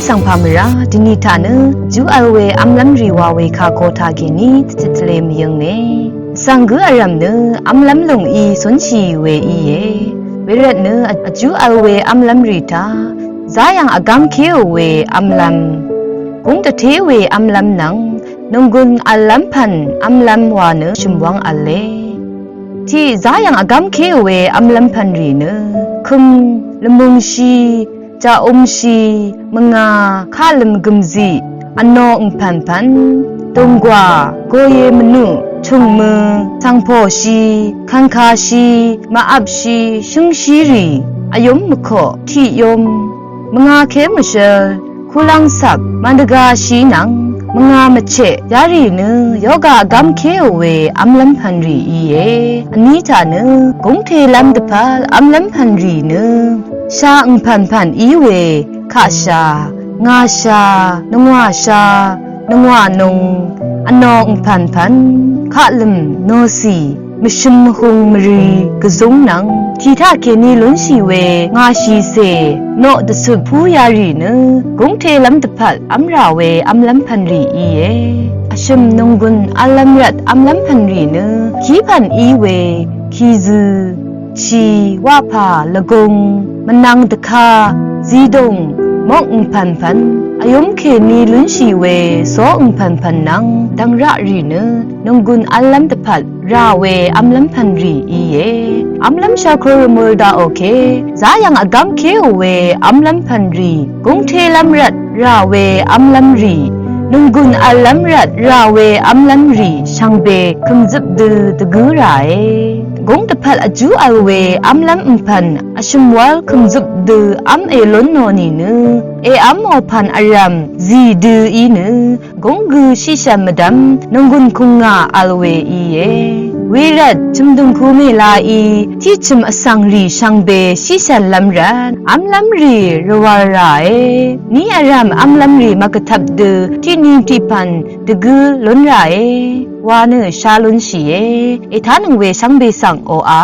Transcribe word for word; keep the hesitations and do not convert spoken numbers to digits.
Vsvng pà mvrá dvni taq nø vjú vl we v́mlv́m rì wa we kà ko taq kèní dvcøt tvle mvyøngne. Vsvng gǿ vrv̀m nø v́mlv́m lùng í cúnshì we íe. Wervt nø vjú vl we v́mlv́m rì taq záyv̀ng vgv́mkéò we v́mlv́m, gúng dvté we v́mlv́m nvng nònggùn v̀llv́m pv̀n v́mlv́m wa nø shø̀m wv́ng v̄le. Tiq záyv̀ng vgv́mkéò we v́mlv́m pv̀n rì nø køm, lvmungshi, jaqumshi, mvnga, kaqlø̀m gø̀mziq, vno ngpv̀npv̀n, dònggwà, goye mvnuq, chùngmø, cv̀ngpòshi, kvngkashi, mvvpshi, shǿngshírì, vyúm mvkoq, tiqyúm, mvngaké mvshøl, kulv́ngcvp, mvndvgashi nvng mvnga mvcheq yarì nø yoga vgv́mkéò we v́mlv́m pv̀n rì íe. Vní taq nø gúngtelv́m dvpvt v́mlv́m pv̀n rì nø sha ngpv̀npv̀n í we kaqsha, ngasha, nvngwàsha, nvngwànung, vno ngpv̀npv̀n, kaqlø̀m, nòcì, mvshøm mvhung mvrì, gvzúng nvng tiq taq kèní lúnshì we ngashìcè, noq dvcøp pú yarì nø gúngtelv́m dvpvt v́mrà we v́mlv́m pv̀n rì íe. Vshø̀m nònggùn v̄llv́m rvt v́mlv́m pv̀n rì nø kí pv̀n í we kizø, shì, waqpà, lvgung, mvnvng dvka, zidùng, mok ngpv̀npv̀n, vyúm kèní lúnshì we soq ngpv̀npv̀n nvng dv̀ngraq rì nø nònggùn v̄llv́m dvpvt rà we v́mlv́m pv̀n rì íe. V́mlv́m shvkor rvmøl daqò ke záyv̀ng vgv́mkéò we v́mlv́m pv̀n rì, gúngtelv́m rvt rà we v́mlv́m rì, nònggùn v̄llv́m rvt rà we v́mlv́m rì shvngbe kø̀mzøp dø dvgǿ ràe. Gúng dvpvt vjú vl we v́mlv́m ngpv̀n vshø̀m wv́l kø̀mzøp dø v́m èlún nò nìnø èv́mò pv̀n vrv̀m zì dø í nø gúng gø shiqshv̀m mvdv̀m nònggùn kùngà vl we íe. Wervt chø̀mdùng ku mèlaí tiqchø̀m vsvng rì shvngbe shiqshv̀nlv́m rvt v́mlv́m rì rvwv̄l ràe. Ní vrv̀m v́mlv́m rì mvgvtvp dø tiqni tiqpv̀n dvgǿ lún ràe wa nø shá lúnshìe. Ètánøng we shvngbe svng oqà